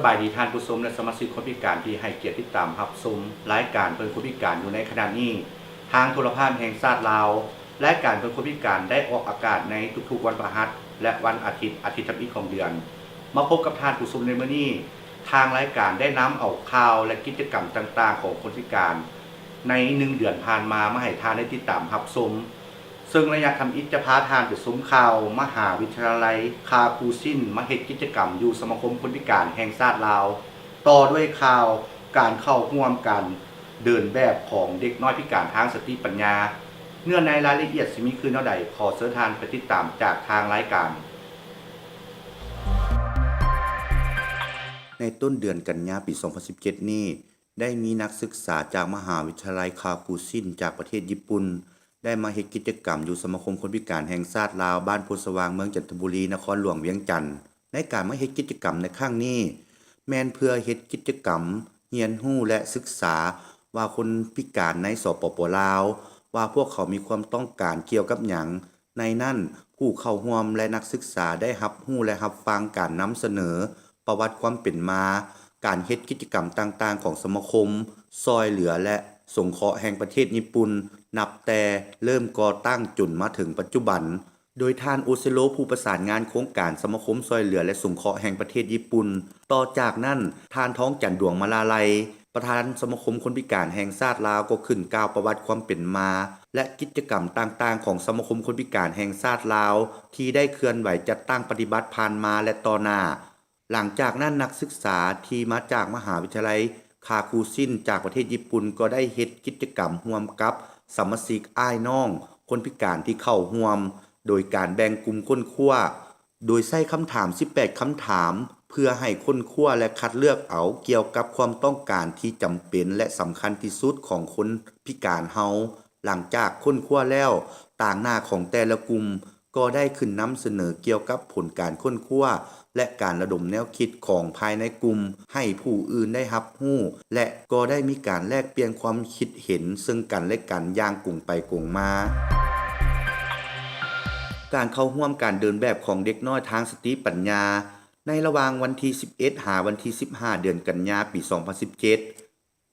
ສະບາຍດີທ່ານຜູ້ຊົມ ແລະ ສະມາຊິກຄົນພິການທີ່ໃຫ້ກຽດຕິດຕາມຮັບຊົມລາຍການເພື່ອຄົນພິການຢູ່ໃນຂະນະນີ້. ທາງໂທລະພາບແຫ່ງຊາດລາວ, ລາຍການເພື່ອຄົນພິການໄດ້ອອກອາກາດໃນທຸກໆວັນພະຫັດ ແລະ ວັນອາທິດ, ອາທິດທຳອິດຂອງເດືອນ. ມາພົບກັບທ່ານຜູ້ຊົມໃນມື້ນີ້, ທາງລາຍການໄດ້ນຳເອົາຂ່າວ ແລະ ກິດຈະກຳຕ່າງໆຂອງຄົນພິການໃນໜຶ່ງເດືອນຜ່ານມາ ມາໃຫ້ທ່ານໄດ້ຕິດຕາມຮັບຊົມ. ເຊິ່ງໄລຍະທຳອິດຈະພາທ່ານໄປຊົມຂ່າວ ມະຫາວິທະຍາໄລຄາຄູຊິນ ມາເຮັດກິດຈະກຳຢູ່ສະມາຄົມຄົນພິການແຫ່ງຊາດລາວ, ຕໍ່ດ້ວຍຂ່າວການເຂົ້າຮ່ວມການເດີນແບບຂອງເດັກນ້ອຍພິການທາງສະຕິປັນຍາ. ເນື້ອໃນລາຍລະອຽດຊິມີຄືແນວໃດ, ຂໍເຊີນທ່ານໄປຕິດຕາມຈາກທາງລາຍການ. ໃນຕົ້ນເດືອນກັນຍາ ປີສອງພັນສິບເຈັດນີ້, ໄດ້ມີນັກສຶກສາຈາກມະຫາວິທະຍາໄລຄາຄູຊິນຈາກປະເທດຍີ່ປຸ່ນ ໄດ້ມາເຮັດກິດຈະກຳຢູ່ສະມາຄົມຄົນພິການແຫ່ງຊາດລາວ ບ້ານໂພນສະຫວ່າງ ເມືອງຈັນທະບູລີ ນະຄອນຫຼວງວຽງຈັນ. ໃນການມາເຮັດກິດຈະກຳໃນຄັ້ງນີ້ ແມ່ນເພື່ອເຮັດກິດຈະກຳຮຽນຮູ້ ແລະ ສຶກສາວ່າຄົນພິການໃນ ສປປ ລາວ ວ່າພວກເຂົາມີຄວາມຕ້ອງການກ່ຽວກັບຫຍັງ. ໃນນັ້ນ, ຜູ້ເຂົ້າຮ່ວມ ແລະ ນັກສຶກສາໄດ້ຮັບຮູ້ ແລະ ຮັບຟັງການນຳສະເໜີປະຫວັດຄວາມເປັນມາ, ການເຮັດກິດຈະກຳຕ່າງໆຂອງສະມາຄົມຊ່ອຍເຫຼືອ ແລະ ສົງເຄາະແຫ່ງປະເທດຍີ່ປຸ່ນ ນັບແຕ່ເລີ່ມກໍ່ຕັ້ງຈົນມາເຖິງປັດຈຸບັນ, ໂດຍທ່ານ ໂອເຊໂລ ຜູ້ປະສານງານໂຄງການສະມາຄົມຊ່ອຍເຫຼືອ ແລະ ສົງເຄາະແຫ່ງປະເທດຍີ່ປຸ່ນ. ຕໍ່ຈາກນັ້ນ, ທ່ານ ທອງຈັນ ດວງມາລາໄລ ປະທານສະມາຄົມຄົນພິການແຫ່ງຊາດລາວ ກໍຂຶ້ນກ່າວປະຫວັດຄວາມເປັນມາ ແລະ ກິດຈະກຳຕ່າງໆຂອງສະມາຄົມຄົນພິການແຫ່ງຊາດລາວ ທີ່ໄດ້ເຄື່ອນໄຫວຈັດຕັ້ງປະຕິບັດຜ່ານມາ ແລະ ຕໍ່ໜ້າ. ຫຼັງຈາກນັ້ນ, ນັກສຶກສາທີ່ມາຈາກມະຫາວິທະຍາໄລຄາຄູຊິນຈາກປະເທດຍີ່ປຸ່ນ ກໍໄດ້ເຮັດກິດຈະກຳຮ່ວມກັບສະມາຊິກອ້າຍນ້ອງຄົນພິການທີ່ເຂົ້າຮ່ວມ, ໂດຍການແບ່ງກຸ່ມຄົ້ນຄວ້າ ໂດຍໃຊ້ຄຳຖາມສິບແປດຄຳຖາມ ເພື່ອໃຫ້ຄົ້ນຄວ້າ ແລະ ຄັດເລືອກເອົາກ່ຽວກັບຄວາມຕ້ອງການທີ່ຈຳເປັນ ແລະ ສຳຄັນທີ່ສຸດຂອງຄົນພິການເຮົາ. ຫຼັງຈາກຄົ້ນຄວ້າແລ້ວ, ຕາງໜ້າຂອງແຕ່ລະກຸ່ມກໍໄດ້ຂຶ້ນນຳສະເໜີກ່ຽວກັບຜົນການຄົ້ນຄວ້າ ແລະ ການລະດົມແນວຄິດຂອງພາຍໃນກຸ່ມໃຫ້ຜູ້ອື່ນໄດ້ຮັບຮູ້ ແລະ ກໍໄດ້ມີການແລກປ່ຽນຄວາມຄິດເຫັນເຊິ່ງກັນ ແລະ ກັນຢ່າງກົງໄປກົງມາ. ການເຂົ້າຮ່ວມການເດີນແບບຂອງເດັກນ້ອຍທາງສະຕິປັນຍາ ໃນລະຫວ່າງວັນທີສິບເອັດ ຫາວັນທີສິບຫ້າ ເດືອນກັນຍາ ປີສອງພັນສິບເຈັດ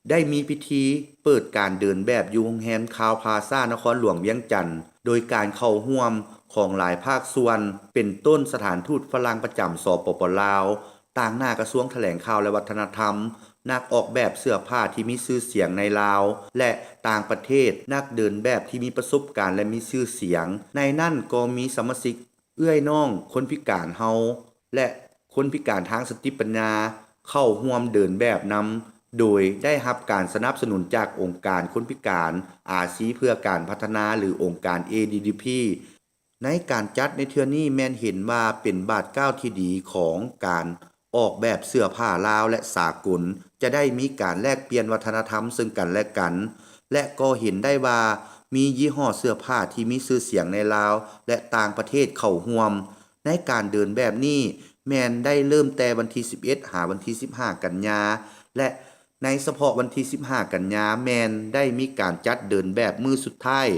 ໄດ້ມີພິທີເປີດການເດີນແບບຢູ່ໂຮງແຮມຄາວພລາຊາ ນະຄອນຫຼວງວຽງຈັນ ໂດຍການເຂົ້າຮ່ວມຂອງຫຼາຍພາກສ່ວນ ເປັນຕົ້ນສະຖານທູດຝຣັ່ງປະຈຳ ສປປ ລາວ, ຕາງໜ້າກະຊວງຖະແຫຼງຂ່າວ ແລະ ວັດທະນະທຳ, ນັກອອກແບບເສື້ອຜ້າທີ່ມີຊື່ສຽງໃນລາວ ແລະ ຕ່າງປະເທດ, ນັກເດີນແບບທີ່ມີປະສົບການ ແລະ ມີຊື່ສຽງ. ໃນນັ້ນກໍມີສະມາຊິກ ເອື້ອຍນ້ອງຄົນພິການເຮົາ ແລະ ຄົນພິການທາງສະຕິປັນຍາ ເຂົ້າຮ່ວມເດີນແບບນຳ, ໂດຍໄດ້ຮັບການສະໜັບສະໜູນຈາກອົງການຄົນພິການອາຊີເພື່ອການພັດທະນາ ຫຼື ອົງການ ເອດີດີພີ. ໃນການຈັດໃນເທື່ອນີ້ແມ່ນເຫັນວ່າເປັນບາດກ້າວທີ່ດີຂອງການ ອອກແບບເສື້ອຜ້າລາວ ແລະ ສາກົນ, ຈະໄດ້ມີການແລກປ່ຽນວັດທະນະທຳເຊິ່ງກັນ ແລະ ກັນ ແລະ ກໍເຫັນໄດ້ວ່າມີຍີ່ຫໍ້ເສື້ອຜ້າທີ່ມີຊື່ສຽງໃນລາວ ແລະ ຕ່າງປະເທດເຂົ້າຮ່ວມ. ໃນການເດີນແບບນີ້ແມ່ນໄດ້ເລີ່ມແຕ່ວັນທີສິບເອັດ ຫາວັນທີສິບຫ້າ ກັນຍາ ແລະ ໃນສະເພາະວັນທີສິບຫ້າ ກັນຍາແມ່ນໄດ້ມີການຈັດເດີນແບບມື້ສຸດທ້າຍ.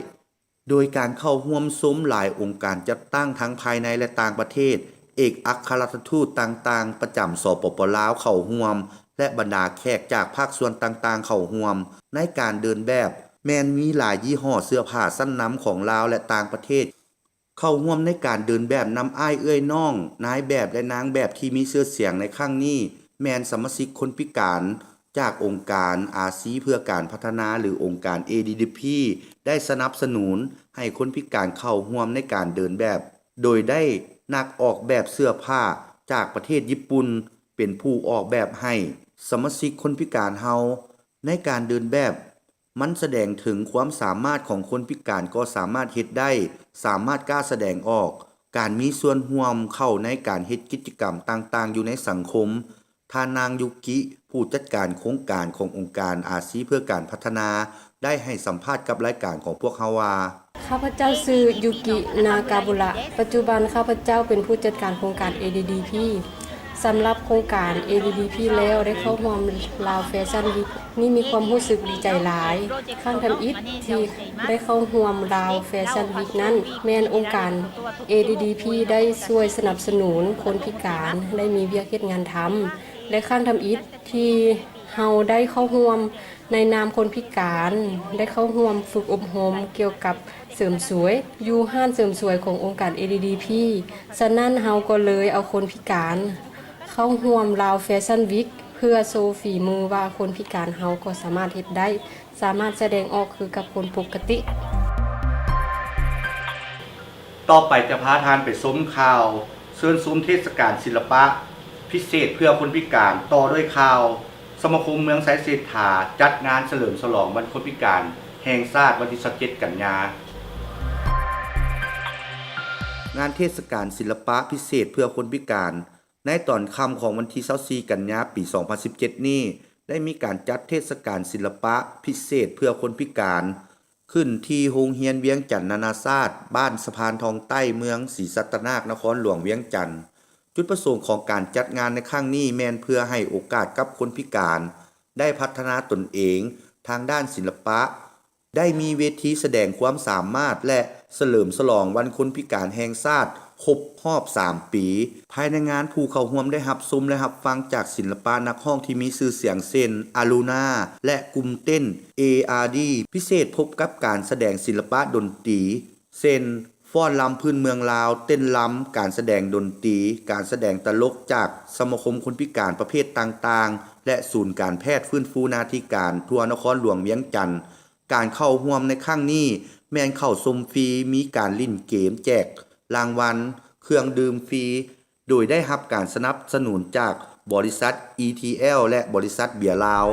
ໂດຍການເຂົ້າຮ່ວມຊົມຫຼາຍອົງການຈັດຕັ້ງທັງພາຍໃນ ແລະ ຕ່າງປະເທດ, ເອກອັກຄະລັດຖະທູດຕ່າງໆປະຈຳ ສປປ ລາວ ເຂົ້າຮ່ວມ ແລະ ບັນດາແຂກຈາກພາກສ່ວນຕ່າງໆເຂົ້າຮ່ວມ. ໃນການເດີນແບບແມ່ນມີຫຼາຍຍີ່ຫໍ້ເສື້ອຜ້າຊັ້ນນຳຂອງລາວ ແລະ ຕ່າງປະເທດ ເຂົ້າຮ່ວມໃນການເດີນແບບນຳອ້າຍເອື້ອຍນ້ອງ, ນາຍແບບ ແລະ ນາງແບບທີ່ມີຊື່ສຽງໃນຄັ້ງນີ້ ແມ່ນສະມາຊິກຄົນພິການຈາກອົງການອາຊີເພື່ອການພັດທະນາ ຫຼື ອົງການ ເອດີດີພີ ໄດ້ສະໜັບສະໜູນໃຫ້ຄົນພິການເຂົ້າຮ່ວມໃນການເດີນແບບ, ໂດຍໄດ້ນັກອອກແບບເສື້ອຜ້າຈາກປະເທດຍີ່ປຸ່ນເປັນຜູ້ອອກແບບໃຫ້. ສະມາຊິກຄົນພິການເຮົາໃນການເດີນແບບ ມັນສະແດງເຖິງຄວາມສາມາດຂອງຄົນພິການກໍສາມາດເຮັດໄດ້, ສາມາດກ້າສະແດງອອກ, ການມີສ່ວນຮ່ວມເຂົ້າໃນການເຮັດກິດຈະກຳຕ່າງໆຢູ່ໃນສັງຄົມ. ທ່ານນາງ ຢູກິ ຜູ້ຈັດການໂຄງການຂອງອົງການອາຊີເພື່ອການພັດທະນາ ໄດ້ໃຫ້ສຳພາດກັບລາຍການຂອງພວກເຮົາວ່າ, ຂ້າພະເຈົ້າຊື່ ຢູກິ ນາກາບຸລະ, ປັດຈຸບັນຂ້າພະເຈົ້າເປັນຜູ້ຈັດການໂຄງການ ເອດີດີພີ. ສຳລັບໂຄງການ ເອດີດີພີ ແລ້ວ ໄດ້ເຂົ້າຮ່ວມ ລາວ ແຟຊັນ ວີກ ນີ້ມີຄວາມຮູ້ສຶກດີໃຈຫຼາຍ. ຄັ້ງທຳອິດທີ່ໄດ້ເຂົ້າຮ່ວມ ລາວ ແຟຊັນ ວີກ ນັ້ນ ແມ່ນອົງການ ເອດີດີພີ ໄດ້ຊ່ວຍສະໜັບສະໜູນຄົນພິການໄດ້ມີວຽກເຮັດງານທຳ. ແລະຄັ້ງທຳອິດທີ່ເຮົາໄດ້ເຂົ້າຮ່ວມໃນນາມຄົນພິການ, ໄດ້ເຂົ້າຮ່ວມຝຶກອົບຮົມກ່ຽວກັບເສີມສວຍ ຢູ່ຮ້ານເສີມສວຍຂອງອົງການ ເອດີດີພີ. ສະນັ້ນເຮົາກໍເລີຍເອົາຄົນພິການເຂົ້າຮ່ວມລາວແຟຊັນວິກ ເພື່ອໂຊຝີມືວ່າຄົນພິການເຮົາກໍສາມາດເຮັດໄດ້, ສາມາດສະແດງອອກຄືກັບຄົນປົກກະຕິ. ຕໍ່ໄປຈະພາທ່ານໄປຊົມຂ່າວເຊີນຊົມເທດສະການສິລະປະພິເສດເພື່ອຄົນພິການ, ຕໍ່ດ້ວຍຂ່າວ ສະມາຄົມເມືອງໄຊເສດຖາຈັດງານສະເຫຼີມສະຫຼອງວັນຄົນພິການແຫ່ງຊາດ ວັນທີຊາວເຈັດ ກັນຍາ. ງານເທດສະການສິລະປະພິເສດເພື່ອຄົນພິການ ໃນຕອນຄ່ຳຂອງວັນທີຊາວສີ່ ກັນຍາ ປີສອງພັນສິບເຈັດນີ້ ໄດ້ມີການຈັດເທດສະການສິລະປະພິເສດເພື່ອຄົນພິການ ຂຶ້ນທີ່ໂຮງຮຽນວຽງຈັນນານາຊາດ ບ້ານສະພານທອງໃຕ້ ເມືອງສີສັດຕະນາກ ນະຄອນຫຼວງວຽງຈັນ. ຈຸດປະສົງຂອງການຈັດງານໃນຄັ້ງນີ້ແມ່ນເພື່ອໃຫ້ໂອກາດກັບຄົນພິການໄດ້ພັດທະນາຕົນເອງທາງດ້ານສິລະປະ, ໄດ້ມີເວທີສະແດງຄວາມສາມາດ ແລະ ສະເຫຼີມສະຫຼອງວັນຄົນພິການແຫ່ງຊາດຄົບຮອບສາມປີ. ພາຍໃນງານ ຜູ້ເຂົ້າຮ່ວມໄດ້ຮັບຊົມ ແລະ ຮັບຟັງຈາກສິລະປະນັກຮ້ອງທີ່ມີຊື່ສຽງເຊັ່ນ ອາລູນາ ແລະ ກຸ່ມເຕັ້ນ ເອອາດີ ພິເສດພົບກັບການສະແດງສິລະປະດົນຕີ ເຊັ່ນ ຟ້ອນລຳພື້ນເມືອງລາວ, ເຕັ້ນລຳ, ການສະແດງດົນຕີ, ການສະແດງຕະຫຼົກຈາກສະມາຄົມຄົນພິການປະເພດຕ່າງໆ ແລະ ສູນການແພດຟື້ນຟູໜ້າທີ່ການທົ່ວນະຄອນຫຼວງວຽງຈັນ. ການເຂົ້າຮ່ວມໃນຄັ້ງນີ້ແມ່ນເຂົ້າຊົມຟຣີ, ມີການຫຼິ້ນເກມ, ແຈກລາງວັນ, ເຄື່ອງດື່ມຟຣີ, ໂດຍໄດ້ຮັບການສະໜັບສະໜູນຈາກບໍລິສັດ ອີທີແອລ ແລະ ບໍລິສັດເບຍລາວ.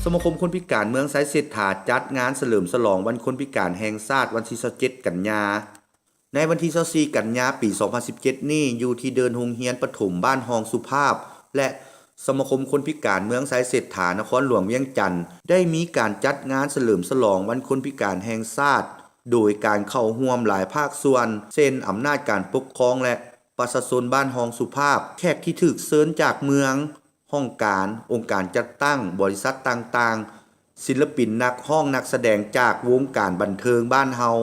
ສະມາຄົມຄົນພິການເມືອງໄຊເສດຖາຈັດງານສະເຫຼີມສະຫຼອງວັນຄົນພິການແຫ່ງຊາດ ວັນທີຊາວເຈັດ ກັນຍາ. ໃນວັນທີຊາວສີ່ ກັນຍາ ປີສອງພັນສິບເຈັດນີ້ ຢູ່ທີ່ເດີ່ນໂຮງຮຽນປະຖົມບ້ານຮອງສຸພາບ ແລະ ສະມາຄົມຄົນພິການເມືອງໄຊເສດຖາ ນະຄອນຫຼວງວຽງຈັນ ໄດ້ມີການຈັດງານສະເຫຼີມສະຫຼອງວັນຄົນພິການແຫ່ງຊາດ ໂດຍການເຂົ້າຮ່ວມຫຼາຍພາກສ່ວນ ເຊັ່ນ ອຳນາດການປົກຄອງ ແລະ ປະຊາຊົນບ້ານຮອງສຸພາບ, ແຂກທີ່ຖືກເຊີນຈາກເມືອງ, ຫ້ອງການ, ອົງການຈັດຕັ້ງ, ບໍລິສັດຕ່າງໆ, ສິນລະປິນ, ນັກຮ້ອງ, ນັກສະແດງຈາກວົງການບັນເທີງບ້ານເຮົາ,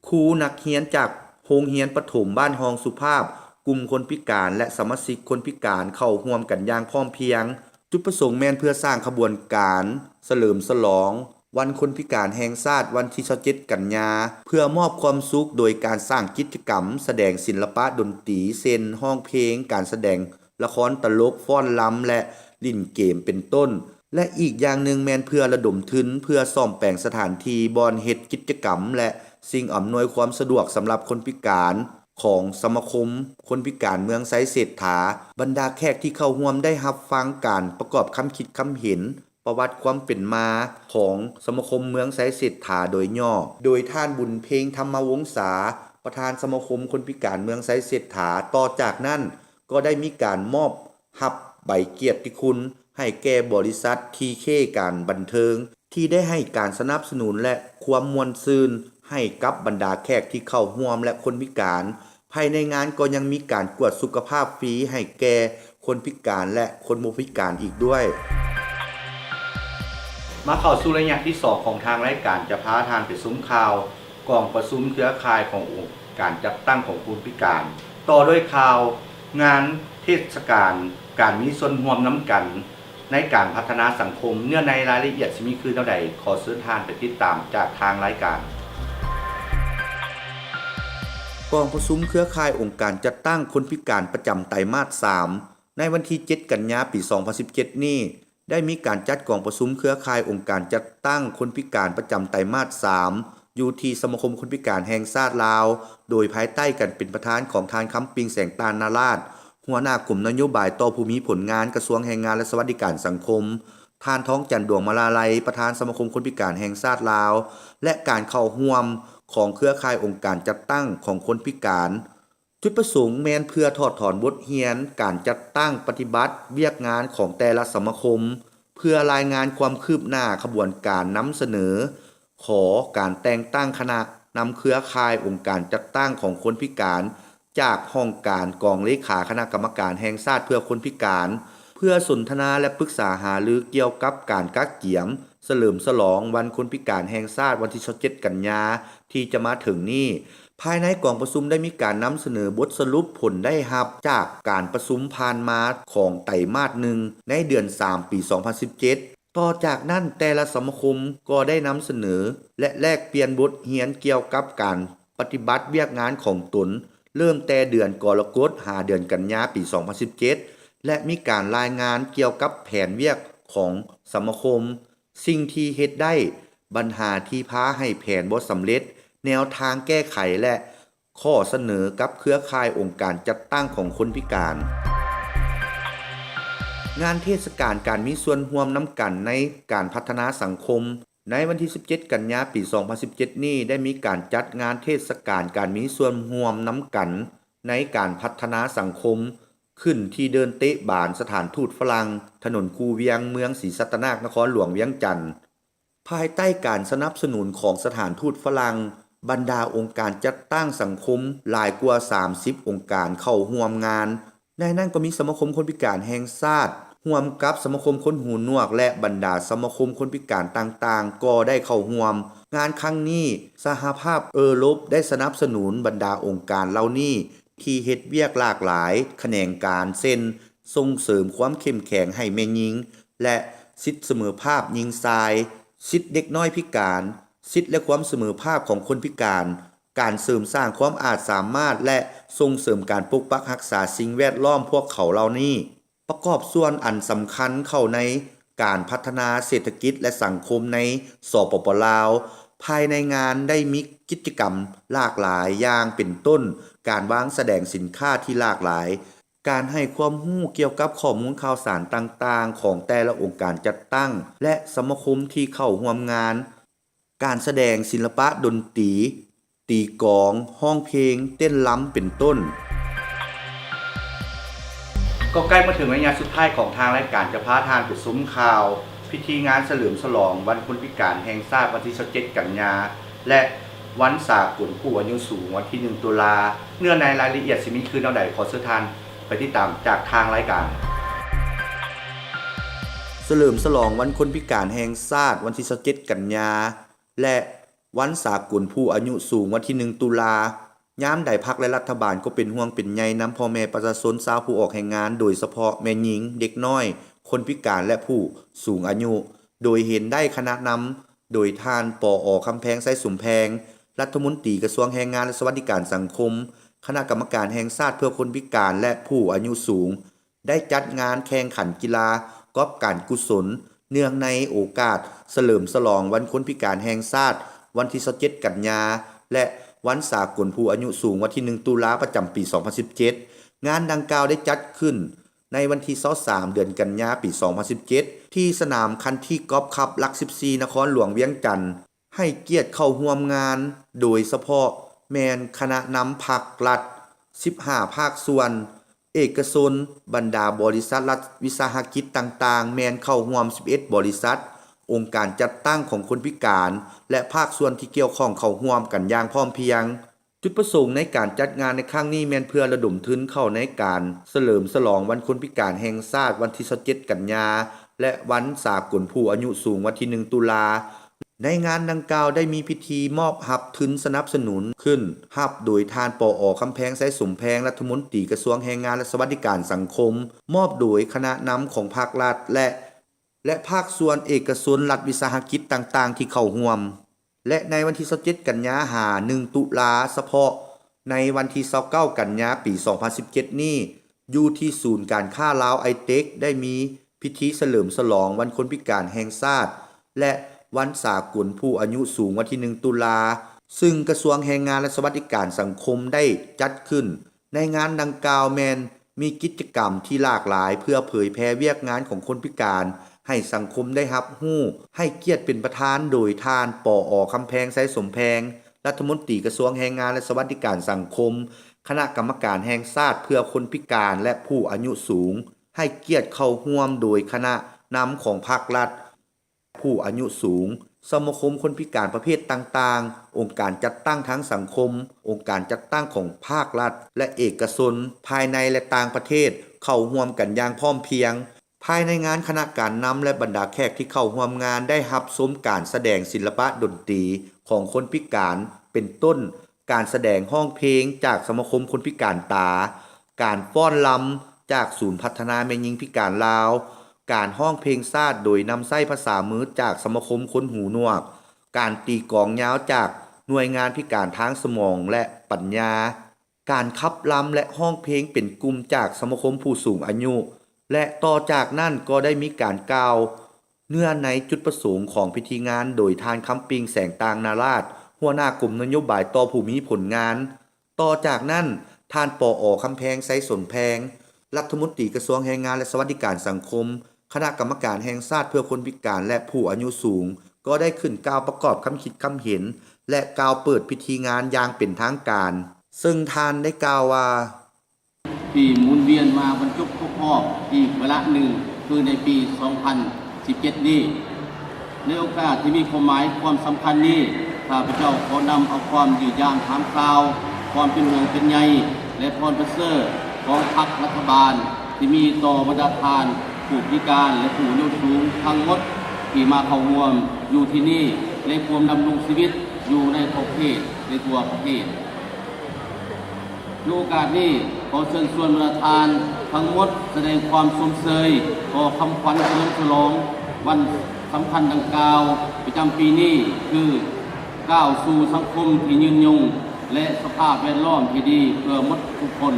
ຄູ, ນັກຮຽນຈາກໂຮງຮຽນປະຖົມບ້ານຮອງສຸພາບ, ກຸ່ມຄົນພິການ ແລະ ສະມາຊິກຄົນພິການເຂົ້າຮ່ວມກັນຢ່າງພ້ອມພຽງ. ຈຸດປະສົງແມ່ນເພື່ອສ້າງຂະບວນການສະເຫຼີມສະຫຼອງ ວັນຄົນພິການແຫ່ງຊາດ ວັນທີຊາວເຈັດ ກັນຍາ ເພື່ອມອບຄວາມສຸກໂດຍການສ້າງກິດຈະກຳສະແດງສິນລະປະດົນຕີ ເຊັ່ນ ຮ້ອງເພງ, ການສະແດງລະຄອນຕະຫຼົກ, ຟ້ອນລຳ ແລະ ຫຼິ້ນເກມ ເປັນຕົ້ນ ແລະ ອີກຢ່າງໜຶ່ງແມ່ນເພື່ອລະດົມທຶນ ເພື່ອສ້ອມແປງສະຖານທີ່ບ່ອນເຮັດກິດຈະກຳ ແລະ ສິ່ງອຳນວຍຄວາມສະດວກສຳລັບຄົນພິການ ຂອງສະມາຄົມຄົນພິການເມືອງໄຊເສດຖາ. ບັນດາແຂກທີ່ເຂົ້າຮ່ວມໄດ້ຮັບຟັງການປະກອບຄຳຄິດຄຳເຫັນ ປະຫວັດຄວາມເປັນມາຂອງສະມາຄົມເມືອງໄຊເສດຖາໂດຍຫຍໍ້ ໂດຍທ່ານ ບຸນເພັງ ທຳມະວົງສາ ປະທານສະມາຄົມຄົນພິການເມືອງໄຊເສດຖາ. ຕໍ່ຈາກນັ້ນກໍໄດ້ມີການມອບຮັບໃບກຽດຕິຄຸນໃຫ້ແກ່ບໍລິສັດ ທີເຄ ການບັນເທີງ ທີ່ໄດ້ໃຫ້ການສະໜັບສະໜູນ ແລະ ຄວາມມ່ວນຊື່ນໃຫ້ກັບບັນດາແຂກທີ່ເຂົ້າຮ່ວມ ແລະ ຄົນພິການ. ພາຍໃນງານກໍຍັງມີການກວດສຸຂະພາບຟຣີໃຫ້ແກ່ຄົນພິການ ແລະ ຄົນບໍ່ພິການອີກດ້ວຍ. ມາເຂົ້າສູ່ໄລຍະທີສອງຂອງທາງລາຍການ ຈະພາທ່ານໄປຊົມຂ່າວກອງປະຊຸມເຄືອຂ່າຍຂອງອົງການຈັດຕັ້ງຂອງຄົນພິການ, ຕໍ່ດ້ວຍຂ່າວງານເທດສະການການມີສ່ວນຮ່ວມນຳກັນ ໃນການພັດທະນາສັງຄົມ. ເນື້ອໃນລາຍລະອຽດຊິມີຄືແນວໃດ, ຂໍເຊີນທ່ານໄປຕິດຕາມຈາກທາງລາຍການ. ກອງປະຊຸມເຄືອຂ່າຍອົງການຈັດຕັ້ງຄົນພິການປະຈຳໄຕມາດສາມ ໃນວັນທີເຈັດ ກັນຍາ ປີສອງພັນສິບເຈັດນີ້ ໄດ້ມີການຈັດກອງປະຊຸມເຄືອຂ່າຍອົງການຈັດຕັ້ງຄົນພິການປະຈຳໄຕມາດສາມ ຢູ່ທີ່ສະມາຄົມຄົນພິການແຫ່ງຊາດລາວ ໂດຍພາຍໃຕ້ການເປັນປະທານຂອງທ່ານ ຄຳປິງ ແສງຕານນາລາດ ຫົວໜ້າກົມນະໂຍບາຍຕໍ່ຜູ້ມີຜົນງານ ກະຊວງແຮງງານ ແລະ ສະຫວັດດີການສັງຄົມ, ທ່ານ ທອງຈັນ ດວງມາລາໄລ ປະທານສະມາຄົມຄົນພິການແຫ່ງຊາດລາວ ແລະ ການເຂົ້າຮ່ວມຂອງເຄືອຂ່າຍອົງການຈັດຕັ້ງຂອງຄົນພິການ. ຈຸດປະສົງແມ່ນເພື່ອຖອດຖອນບົດຮຽນການຈັດຕັ້ງປະຕິບັດວຽກງານຂອງແຕ່ລະສະມາຄົມ, ເພື່ອລາຍງານຄວາມຄືບໜ້າຂະບວນການນຳສະເໜີ ຂໍການແຕ່ງຕັ້ງຄະນະນຳເຄືອຂ່າຍອົງການຈັດຕັ້ງຂອງຄົນພິການ ຈາກຫ້ອງການກອງເລຂາຄະນະກຳມະການແຫ່ງຊາດເພື່ອຄົນພິການ ເພື່ອສົນທະນາ ແລະ ປຶກສາຫາລືກ່ຽວກັບການກະກຽມ ສະເຫຼີມສະຫຼອງວັນຄົນພິການແຫ່ງຊາດ ວັນທີຊາວເຈັດ ກັນຍາ ທີ່ຈະມາເຖິງນີ້. ພາຍໃນກອງປະຊຸມໄດ້ມີການນຳສະເໜີບົດສະຫຼຸບຜົນໄດ້ຮັບຈາກການປະຊຸມຜ່ານມາຂອງໄຕມາດໜຶ່ງ ໃນເດືອນສາມ ປີສອງພັນສິບເຈັດ. ຕໍ່ຈາກນັ້ນ, ແຕ່ລະສະມາຄົມກໍໄດ້ນຳສະເໜີ ແລະ ແລກປ່ຽນບົດຮຽນກ່ຽວກັບການປະຕິບັດວຽກງານຂອງຕົນ ເລີ່ມແຕ່ເດືອນກໍລະກົດ ຫາເດືອນກັນຍາ ປີສອງພັນສິບເຈັດ ແລະ ມີການລາຍງານກ່ຽວກັບແຜນວຽກຂອງສະມາຄົມ, ສິ່ງທີ່ເຮັດໄດ້, ບັນຫາທີ່ພາໃຫ້ແຜນບໍ່ສຳເລັດ, ແນວທາງແກ້ໄຂ ແລະ ຂໍ້ສະເໜີກັບເຄືອຂ່າຍອົງການຈັດຕັ້ງຂອງຄົນພິການ. ງານເທດສະການການມີສ່ວນຮ່ວມນຳກັນໃນການພັດທະນາສັງຄົມ. ໃນວັນທີສິບເຈັດ ກັນຍາ ປີສອງພັນສິບເຈັດນີ້ ໄດ້ມີການຈັດງານເທດສະການການມີສ່ວນຮ່ວມນຳກັນໃນການພັດທະນາສັງຄົມ ຂຶ້ນທີ່ເດີ່ນເຕະບານສະຖານທູດຝຣັ່ງ, ຖະໜົນຄູວຽງ, ເມືອງສີສັດຕະນາກ, ນະຄອນຫຼວງວຽງຈັນ. ພາຍໃຕ້ການສະໜັບສະໜູນຂອງສະຖານທູດຝຣັ່ງ, ບັນດາອົງການຈັດຕັ້ງສັງຄົມຫຼາຍກວ່າສາມສິບອົງການເຂົ້າຮ່ວມງານ. ໃນນັ້ນກໍມີສະມາຄົມຄົນພິການແຫ່ງຊາດ, ຮ່ວມກັບສະມາຄົມຄົນຫູໜວກ ແລະ ບັນດາສະມາຄົມຄົນພິການຕ່າງໆ ກໍໄດ້ເຂົ້າຮ່ວມ. ງານຄັ້ງນີ້, ສະຫະພາບເອີຣົບໄດ້ສະໜັບສະໜູນບັນດາອົງການເຫຼົ່ານີ້ ທີ່ເຮັດວຽກຫຼາກຫຼາຍຂະແໜງການ ເຊັ່ນ ສົ່ງເສີມຄວາມເຂັ້ມແຂງໃຫ້ແມ່ຍິງ ແລະ ສິດສະເໝີພາບຍິງຊາຍ, ສິດເດັກນ້ອຍພິການ, ສິດ ແລະ ຄວາມສະເໝີພາບຂອງຄົນພິການ, ການເສີມສ້າງຄວາມອາດສາມາດ ແລະ ສົ່ງເສີມການປົກປັກຮັກສາສິ່ງແວດລ້ອມພວກເຂົາເຫຼົ່ານີ້ ປະກອບສ່ວນອັນສຳຄັນເຂົ້າໃນການພັດທະນາເສດຖະກິດ ແລະ ສັງຄົມໃນ ສປປ ລາວ. ພາຍໃນງານໄດ້ມີກິດຈະກຳຫຼາກຫຼາຍ ຢ່າງເປັນຕົ້ນ ການວາງສະແດງສິນຄ້າທີ່ຫຼາກຫຼາຍ, ການໃຫ້ຄວາມຮູ້ກ່ຽວກັບຂໍ້ມູນຂ່າວສານຕ່າງໆຂອງແຕ່ລະອົງການຈັດຕັ້ງ ແລະ ສະມາຄົມທີ່ເຂົ້າຮ່ວມງານ, ການສະແດງສິລະປະດົນຕີ, ຕີກອງ, ຮ້ອງເພງ, ເຕັ້ນລຳ ເປັນຕົ້ນ. ກໍໃກ້ມາເຖິງໄລຍະສຸດທ້າຍຂອງທາງລາຍການຈະພາທ່ານໄປຊົມຂ່າວ ພິທີງານສະເຫຼີມສະຫຼອງວັນຄົນພິການແຫ່ງຊາດ ວັນທີຊາວເຈັດ ກັນຍາ ແລະ ວັນສາກົນຜູ້ອາຍຸສູງ ວັນທີໜຶ່ງ ຕຸລາ. ເນື້ອໃນລາຍລະອຽດຊິມີຄືແນວໃດ, ຂໍເຊີນທ່ານໄປຕິດຕາມຈາກທາງລາຍການ. ສະເຫຼີມສະຫຼອງວັນຄົນພິການແຫ່ງຊາດ ວັນທີຊາວເຈັດ ກັນຍາ ແລະ ວັນສາກົນຜູ້ອາຍຸສູງ ວັນທີໜຶ່ງ ຕຸລາ. ຍາມໃດພັກ ແລະ ລັດຖະບານກໍເປັນຫ່ວງເປັນໃຍນຳພໍ່ແມ່ປະຊາຊົນຊາວຜູ້ອອກແຮງງານ, ໂດຍສະເພາະແມ່ຍິງ, ເດັກນ້ອຍ, ຄົນພິການ ແລະ ຜູ້ສູງອາຍຸ, ໂດຍເຫັນໄດ້ຄະນະນຳໂດຍທ່ານ ປອ ຄຳແພງ ໄຊສົມແພງ, ລັດຖະມົນຕີກະຊວງແຮງງານ ແລະ ສະຫວັດດີການສັງຄົມ, ຄະນະກຳມະການແຫ່ງຊາດເພື່ອຄົນພິການ ແລະ ຜູ້ອາຍຸສູງ ໄດ້ຈັດງານແຂ່ງຂັນກິລາກອບການກຸສົນ ເນື່ອງໃນໂອກາດສະເຫຼີມສະຫຼອງວັນຄົນພິການແຫ່ງຊາດ ວັນທີຊາວເຈັດ ກັນຍາ ແລະ ວັນສາກົນຜູ້ອາຍຸສູງ ວັນທີໜຶ່ງ ຕຸລາ ປະຈຳປີສອງພັນສິບເຈັດ. ງານດັ່ງກ່າວໄດ້ຈັດຂຶ້ນໃນວັນທີຊາວສາມ ເດືອນກັນຍາ ປີສອງພັນສິບເຈັດ ທີ່ສະໜາມຄັນທີກອບຄັບຫຼັກສິບສີ່ ນະຄອນຫຼວງວຽງຈັນ. ໃຫ້ກຽດເຂົ້າຮ່ວມງານ ໂດຍສະເພາະແມ່ນຄະນະນຳພັກລັດ ສິບຫ້າພາກສ່ວນ, ເອກະຊົນ, ບັນດາບໍລິສັດລັດວິສາຫະກິດຕ່າງໆ ແມ່ນເຂົ້າຮ່ວມ ສິບເອັດ ບໍລິສັດ, ອົງການຈັດຕັ້ງຂອງຄົນພິການ ແລະ ພາກສ່ວນທີ່ກ່ຽວຂ້ອງເຂົ້າຮ່ວມກັນຢ່າງພ້ອມພຽງ. ຈຸດປະສົງໃນການຈັດງານໃນຄັ້ງນີ້ແມ່ນເພື່ອລະດົມທຶນເຂົ້າໃນການສະເຫຼີມສະຫຼອງວັນຄົນພິການແຫ່ງຊາດ ວັນທີຊາວເຈັດ ກັນຍາ ແລະ ວັນສາກົນຜູ້ອາຍຸສູງ ວັນທີໜຶ່ງ ຕຸລາ. ໃນງານດັ່ງກ່າວໄດ້ມີພິທີມອບຮັບທຶນສະໜັບສະໜູນຂຶ້ນຮັບໂດຍທ່ານ ປອ ຄຳແພງ ໄຊສົມແພງ, ລັດຖະມົນຕີກະຊວງແຮງງານ ແລະ ສະຫວັດດີການສັງຄົມ, ມອບໂດຍຄະນະນຳຂອງພາກລັດ ແລະ ແລະ ພາກສ່ວນເອກະຊົນລັດວິສາຫະກິດຕ່າງໆທີ່ເຂົ້າຮ່ວມ. ແລະ ໃນວັນທີຊາວເຈັດ ກັນຍາ ຫາ ໜຶ່ງ ຕຸລາ ສະເພາະໃນວັນທີຊາວເກົ້າ ກັນຍາ ປີສອງພັນສິບເຈັດນີ້ ຢູ່ທີ່ສູນການຄ້າລາວໄອເຕັກ ໄດ້ມີພິທີສະເຫຼີມສະຫຼອງວັນຄົນພິການແຫ່ງຊາດ ແລະ ວັນສາກົນຜູ້ອາຍຸສູງ ວັນທີໜຶ່ງ ຕຸລາ ຊຶ່ງກະຊວງແຮງງານ ແລະ ສະຫວັດດີການສັງຄົມໄດ້ຈັດຂຶ້ນ. ໃນງານດັ່ງກ່າວແມ່ນມີກິດຈະກຳທີ່ຫຼາກຫຼາຍເພື່ອເຜີຍແຜ່ວຽກງານຂອງຄົນພິການໃຫ້ສັງຄົມໄດ້ຮັບຮູ້, ໃຫ້ກຽດເປັນປະທານໂດຍທ່ານ ປອ ຄຳແພງ ໄຊສົມແພງ, ລັດຖະມົນຕີກະຊວງແຮງງານ ແລະ ສະຫວັດດີການສັງຄົມ, ຄະນະກຳມະການແຫ່ງຊາດເພື່ອຄົນພິການ ແລະ ຜູ້ອາຍຸສູງ, ໃຫ້ກຽດເຂົ້າຮ່ວມໂດຍຄະນະນຳຂອງພັກລັດ, ຜູ້ອາຍຸສູງ, ສະມາຄົມຄົນພິການປະເພດຕ່າງໆ, ອົງການຈັດຕັ້ງທາງສັງຄົມ, ອົງການຈັດຕັ້ງຂອງພາກລັດ ແລະ ເອກະຊົນ, ພາຍໃນ ແລະ ຕ່າງປະເທດ ເຂົ້າຮ່ວມກັນຢ່າງພ້ອມພຽງ. ພາຍໃນງານ, ຄະນະການນຳ ແລະ ບັນດາແຂກທີ່ເຂົ້າຮ່ວມງານ ໄດ້ຮັບຊົມການສະແດງສິລະປະດົນຕີຂອງຄົນພິການ ເປັນຕົ້ນ ການສະແດງຮ້ອງເພງຈາກສະມາຄົມຄົນພິການຕາ, ການຟ້ອນລຳຈາກສູນພັດທະນາແມ່ຍິງພິການລາວ, ການຮ້ອງເພງຊາດໂດຍນຳໃຊ້ພາສາມືຈາກສະມາຄົມຄົນຫູໜວກ, ການຕີກອງຍາວຈາກໜ່ວຍງານພິການທາງສະໝອງ ແລະ ປັນຍາ, ການຂັບລຳ ແລະ ຮ້ອງເພງເປັນກຸ່ມຈາກສະມາຄົມຜູ້ສູງອາຍຸ ແລະ ຕໍ່ຈາກນັ້ນກໍໄດ້ມີການກ່າວເນື້ອໃນຈຸດປະສົງຂອງພິທີງານ ໂດຍທ່ານ ຄຳປິງ ແສງຕ່າງນາລາດ, ຫົວໜ້າກົມນະໂຍບາຍຕໍ່ຜູ້ມີຜົນງານ. ຕໍ່ຈາກນັ້ນ, ທ່ານ ປອ ຄຳແພງ ໄຊສົນແພງ, ລັດຖະມົນຕີກະຊວງແຮງງານ ແລະ ສະຫວັດດີການສັງຄົມ, ຄະນະກຳມະການແຫ່ງຊາດເພື່ອຄົນພິການ ແລະ ຜູ້ອາຍຸສູງ ກໍໄດ້ຂຶ້ນກ່າວປະກອບຄຳຄິດຄຳເຫັນ ແລະ ກ່າວເປີດພິທີງານຢ່າງເປັນທາງການ, ເຊິ່ງທ່ານໄດ້ກ່າວວ່າ ທີ່ໝູນວຽນມາບັນຈົບຄົບຮອບອີກວາລະໜຶ່ງ ຄືໃນປີສອງພັນສິບເຈັດນີ້. ໃນໂອກາດທີ່ມີຄວາມໝາຍຄວາມສຳຄັນນີ້, ຂ້າພະເຈົ້າຂໍນຳເອົາຄວາມຢ້ຽມຢາມຖາມຂ່າວ, ຄວາມເປັນຫ່ວງເປັນໃຍ ແລະ ພອນປະເສີດຂອງພັກລັດຖະບານ ທີ່ມີຕໍ່ບັນດາທ່ານຜູ້ພິການ ແລະ ຜູ້ອາຍຸສູງທັງໝົດທີ່ມາເຂົ້າຮ່ວມຢູ່ທີ່ນີ້ ແລະ ພວມດຳລົງຊີວິດຢູ່ໃນຂອບເຂດ ແລະ ທົ່ວປະເທດ. ໃນໂອກາດນີ້, ຂໍເຊີນຊວນບັນດາທ່ານທັງໝົດສະແດງຄວາມຊົມເຊີຍຕໍ່ຄຳຂວັນສະເຫຼີມສະຫຼອງວັນສຳຄັນດັ່ງກ່າວປະຈຳປີນີ້ ຄື ກ້າວສູ່ສັງຄົມທີ່ຍືນຍົງ ແລະ ສະພາບແວດລ້ອມທີ່ດີເພື່ອໝົດທຸກຄົນ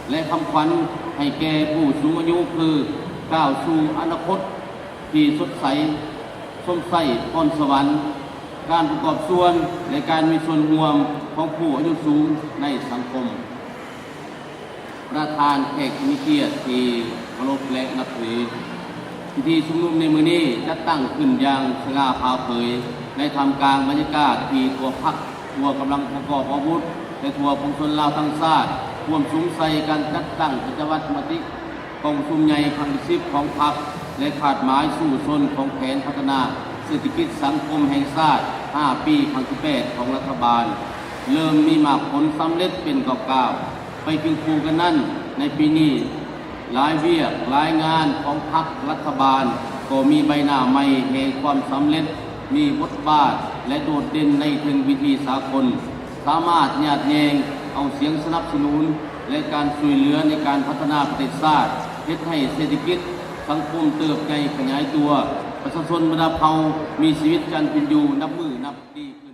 ແລະ ຄຳຂວັນໃຫ້ແກ່ຜູ້ສູງອາຍຸ ຄື ກ້າວສູ່ອະນາຄົດ ທີ່ສົດໃສ, ຊົມໃຊ້ພອນສະຫວັນ, ການປະກອບສ່ວນ ແລະ ການມີສ່ວນຮ່ວມຂອງຜູ້ອາຍຸສູງໃນສັງຄົມ. ປະທານ, ແຂກທີ່ມີກຽດທີ່ເຄົາລົບ ແລະ ນັບຖື, ພິທີຊຸມນຸມໃນມື້ນີ້ຈັດຕັ້ງຂຶ້ນຢ່າງສະຫງ່າຜ່າເຜີຍ ໃນທ່າມກາງບັນຍາກາດທີ່ທົ່ວພັກ, ທົ່ວກຳລັງປະກອບອາວຸດ ແລະ ທົ່ວປວງຊົນລາວທັງຊາດ ຮ່ວມສຸມໃສ່ການຈັດຕັ້ງກິດຈະວັດມະຕິ ກອງປະຊຸມໃຫຍ່ຄັ້ງທີສິບຂອງພັກ ແລະ ຄາດໝາຍສູ້ຊົນຂອງແຜນພັດທະນາເສດຖະກິດສັງຄົມແຫ່ງຊາດຫ້າປີຄັ້ງທີແປດຂອງລັດຖະບານ ເລີ່ມມີໝາກຜົນສຳເລັດເປັນກ້າວໆ. ໄປຄຽງຄູ່ກັນນັ້ນ, ໃນປີນີ້, ຫຼາຍວຽກ, ຫຼາຍງານຂອງພັກ, ລັດຖະບານ ກໍມີໃບໜ້າໃໝ່ແຫ່ງຄວາມສຳເລັດ, ມີບົດບາດ ແລະ ໂດດເດັ່ນໃນເທິງເວທີສາກົນ. ສາມາດຍາດແຍ່ງເອົາສຽງສະໜັບສະໜູນ ແລະ ການຊ່ວຍເຫຼືອໃນການພັດທະນາປະເທດຊາດ, ເຮັດໃຫ້ເສດຖະກິດສັງຄົມເຕີບໃຫຍ່ຂະຫຍາຍຕົວ, ປະຊາຊົນບັນດາເຜົ່າມີຊີວິດການເປັນຢູ່ນັບມື້ນັບດີຂຶ້ນ.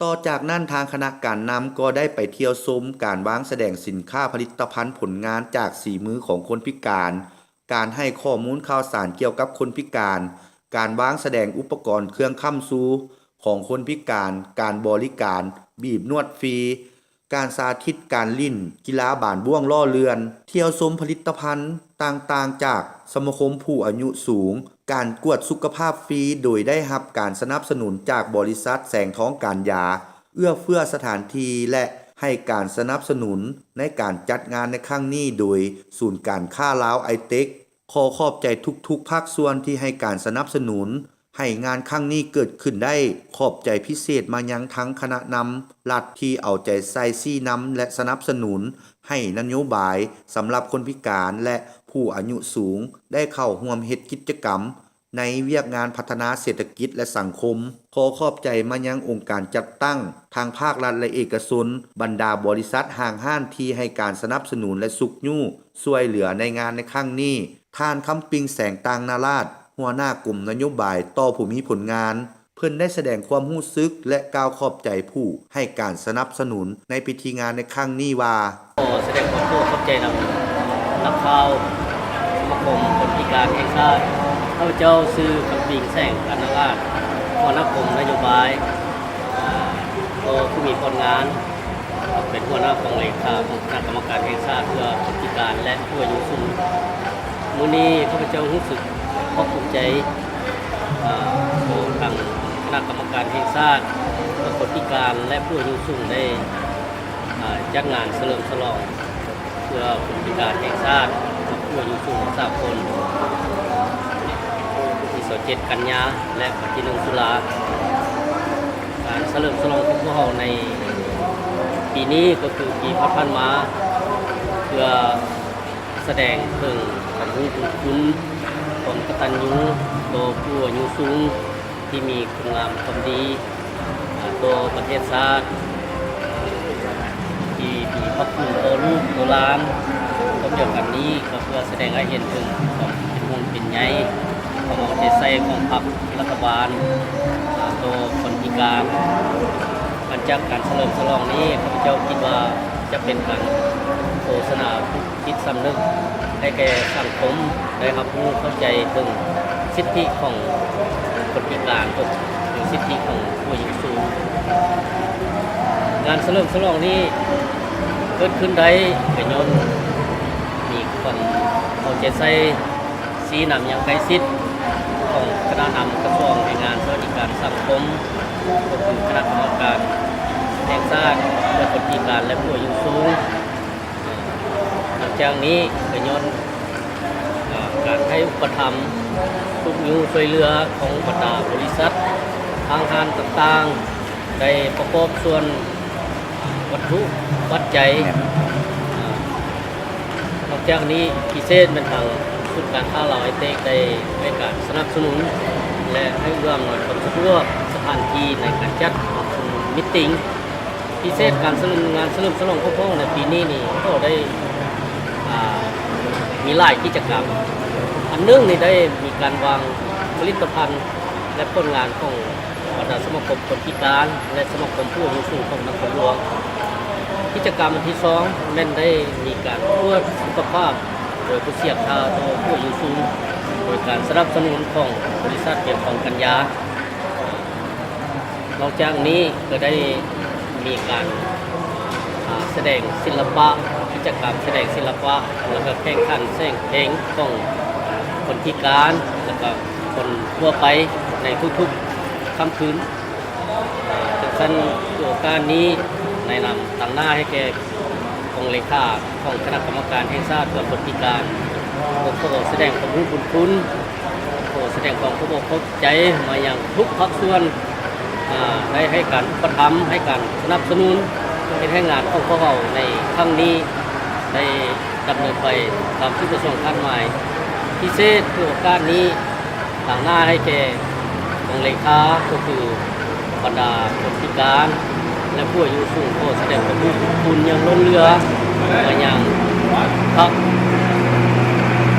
ຕໍ່ຈາກນັ້ນ, ທາງຄະນະການນຳກໍໄດ້ໄປທ່ຽວຊົມການວາງສະແດງສິນຄ້າຜະລິດຕະພັນຜົນງານຈາກສີມືຂອງຄົນພິການ, ການໃຫ້ຂໍ້ມູນຂ່າວສານກ່ຽວກັບຄົນພິການ, ການວາງສະແດງອຸປະກອນເຄື່ອງຄ້ຳຊູຂອງຄົນພິການ, ການບໍລິການບີບນວດຟຣີ, ການສາທິດການຫຼິ້ນກິລາບານບ້ວງລໍ້ເລື່ອນ, ທ່ຽວຊົມຜະລິດຕະພັນຕ່າງໆຈາກສະມາຄົມຜູ້ອາຍຸສູງ, ການກວດສຸຂະພາບຟຣີໂດຍໄດ້ຮັບການສະໜັບສະໜູນຈາກບໍລິສັດແສງທອງການຢາ, ເອື້ອເຟື້ອສະຖານທີ່ ແລະ ໃຫ້ການສະໜັບສະໜູນໃນການຈັດງານໃນຄັ້ງນີ້ໂດຍສູນການຄ້າລາວໄອເຕັກ. ຂໍຂອບໃຈທຸກໆພາກສ່ວນທີ່ໃຫ້ການສະໜັບສະໜູນໃຫ້ງານຄັ້ງນີ້ເກີດຂຶ້ນໄດ້. ຂອບໃຈພິເສດມາຍັງທັງຄະນະນຳລັດທີ່ເອົາໃຈໃສ່ຊີ້ນຳ ແລະ ສະໜັບສະໜູນໃຫ້ນະໂຍບາຍສຳລັບຄົນພິການ ແລະ ຜູ້ອາຍຸສູງໄດ້ເຂົ້າຮ່ວມເຮັດກິດຈະກຳ ໃນວຽກງານພັດທະນາເສດຖະກິດ ແລະ ສັງຄົມ. ຂໍຂອບໃຈມາຍັງອົງການຈັດຕັ້ງ, ທາງພາກລັດ ແລະ ເອກະຊົນ, ບັນດາບໍລິສັດ, ຫ້າງຮ້ານທີ່ໃຫ້ການສະໜັບສະໜູນ ແລະ ຊຸກຍູ້ຊ່ວຍເຫຼືອໃນງານໃນຄັ້ງນີ້. ທ່ານ ຄຳປິງ ແສງຕ່າງນາລາດ, ຫົວໜ້າກົມນະໂຍບາຍຕໍ່ຜູ້ມີຜົນງານ, ເພິ່ນໄດ້ສະແດງຄວາມຮູ້ສຶກ ແລະ ກ່າວຂອບໃຈຜູ້ໃຫ້ການສະໜັບສະໜູນໃນພິທີງານໃນຄັ້ງນີ້ວ່າ, ຂໍສະແດງຄວາມຂອບໃຈນຳນັກຂ່າວສະມາຄົມຄົນພິການແຫ່ງຊາດ. ຂ້າພະເຈົ້າຊື່ ຄຳປິງ ແສງກັນນະລາດ, ຫົວໜ້າກົມນະໂຍບາຍຕໍ່ຜູ້ມີຜົນງານ, ເປັນຫົວໜ້າກອງເລຂາຂອງຄະນະກຳມະການແຫ່ງຊາດເພື່ອຄົນພິການ ແລະ ຜູ້ອາຍຸສູງ. ມື້ນີ້ຂ້າພະເຈົ້າຮູ້ສຶກຂອບໃຈ ອາ ຂອງທາງຄະນະກຳມະການແຫ່ງຊາດເພື່ອຄົນພິການ ແລະ ຜູ້ອາຍຸສູງໄດ້ ອາ ຈັດງານສະເຫຼີມສະຫຼອງເພື່ອຄົນພິການແຫ່ງຊາດກັບຜູ້ອາຍຸສູງສາກົນ ວັນທີຊາວເຈັດ ກັນຍາ ແລະ ວັນທີໜຶ່ງ ຕຸລາ. ການສະເຫຼີມສະຫຼອງຂອງພວກເຮົາໃນປີນີ້ກໍຄືປີຜ່ານໆມາ ເພື່ອ ສະແດງເຖິງຄວາມ ບຸນຄຸນຄວາມກະຕັນຍູຕໍ່ຜູ້ອາຍຸສູງ ທີ່ມີຄຸນງາມຄວາມດີ ອາ ຕໍ່ປະເທດຊາດ ທີ່ມີພະຄຸນຕໍ່ລູກຕໍ່ຫຼານ. ພ້ອມດຽວກັນນີ້ກໍເພື່ອສະແດງໃຫ້ເຫັນເຖິງຄວາມເປັນຫ່ວງເປັນໃຍ ຄວາມເອົາໃຈໃສ່ຂອງພັກລັດຖະບານ ອາ ຕໍ່ຄົນພິການ. ຫຼັງຈາກການສະເຫຼີມສະຫຼອງນີ້ ຂ້າພະເຈົ້າຄິດວ່າຈະເປັນການໂຄສະນາ ຈິດສຳນຶກໃຫ້ແກ່ສັງຄົມໄດ້ຮັບຮູ້ເຂົ້າໃຈເຖິງສິດທິຂອງຄົນພິການ ຫຼື ສິດທິຂອງຜູ້ອາຍຸສູງ. ງານສະເຫຼີມສະຫຼອງນີ້ເກີດຂຶ້ນໄດ້ກໍຍ້ອນມີຄວາມເອົາໃຈໃສ່ ຊີ້ນຳຢ່າງໃກ້ຊິດຂອງຄະນະນຳກະຊວງແຮງງານ ສະຫວັດດີການສັງຄົມ ກໍຄືຄະນະກຳມະການແຫ່ງຊາດເພື່ອຄົນພິການ ແລະ ຜູ້ອາຍຸສູງ. ນອກຈາກນີ້ກໍຍ້ອນ ອາ ການໃຫ້ອຸປະຖຳ ຊຸກຍູ້ຊ່ວຍເຫຼືອຂອງບັນດາບໍລິສັດ ຫ້າງຮ້ານຕ່າງໆ ໄດ້ປະກອບສ່ວນວັດຖຸປັດໄຈ. ອາ ນອກຈາກນີ້ພິເສດແມ່ນທາງສູນການຄ້າລາວໄອເຕັກ ໄດ້ໃຫ້ການສະໜັບສະໜູນ ແລະ ໃຫ້ເອື້ອອຳນວຍຄວາມສະດວກສະຖານທີ່ໃນການຈັດປະຊຸມມີດຕິງ. ພິເສດການສະເຫຼີມ ງານສະເຫຼີມສະຫຼອງຄົບຮອບໃນປີນີ້ນີ້ ກໍໄດ້ ອາ ມີຫຼາຍກິດຈະກຳ. ອັນໜຶ່ງນີ້ໄດ້ມີການວາງຜະລິດຕະພັນ ແລະ ຜົນງານຂອງບັນດາສະມາຄົມຄົນພິການ ແລະ ສະມາຄົມຜູ້ອາຍຸສູງຂອງນະຄອນຫຼວງ. ກິດຈະກຳອັນທີສອງແມ່ນໄດ້ມີການກວດສຸຂະພາບໂດຍຜູ້ຊ່ຽວຊານຕໍ່ຜູ້ອາຍຸສູງ ໂດຍການສະໜັບສະໜູນຂອງບໍລິສັດວຽງທອງກັນຍາ. ນອກຈາກນີ້ກໍໄດ້ມີການ ອາ ສະແດງສິລະປະ, ກິດຈະກຳສະແດງສິລະປະ ແລ້ວກໍແຂ່ງຂັນແສງເພັງຂອງຄົນພິການ ແລ້ວກໍຄົນທົ່ວໄປໃນທຸກໆຄ່ຳຄືນ. ອາ ຈັ່ງຊັ້ນ ຖືໂອກາດນີ້ ໃນນາມຕາງໜ້າໃຫ້ແກ່ ຂອງເລຂາຂອງຄະນະກຳມະການແຫ່ງຊາດເພື່ອຄົນພິການ ກໍຂໍສະແດງຄວາມຮູ້ບຸນຄຸນ, ຂໍສະແດງຄວາມຂອບອົກຂອບໃຈມາຍັງທຸກພາກສ່ວນ ອາ ໄດ້ໃຫ້ການອຸປະຖຳ, ໃຫ້ການສະໜັບສະໜູນ ເຮັດໃຫ້ງານຂອງພວກເຮົາໃນຄັ້ງນີ້ໄດ້ດຳເນີນໄປຕາມຈຸດປະສົງຄາດໝາຍ. ພິເສດ ຖືໂອກາດນີ້ ຕາງໜ້າໃຫ້ແກ່ ຂອງເລຂາ ກໍຄືບັນດາຄົນພິການ ແລະ ຜູ້ອາຍຸສູງ ຂໍສະແດງຄວາມຮູ້ຄຸນຢ່າງລົ້ນເຫຼືອມາຍັງພັກ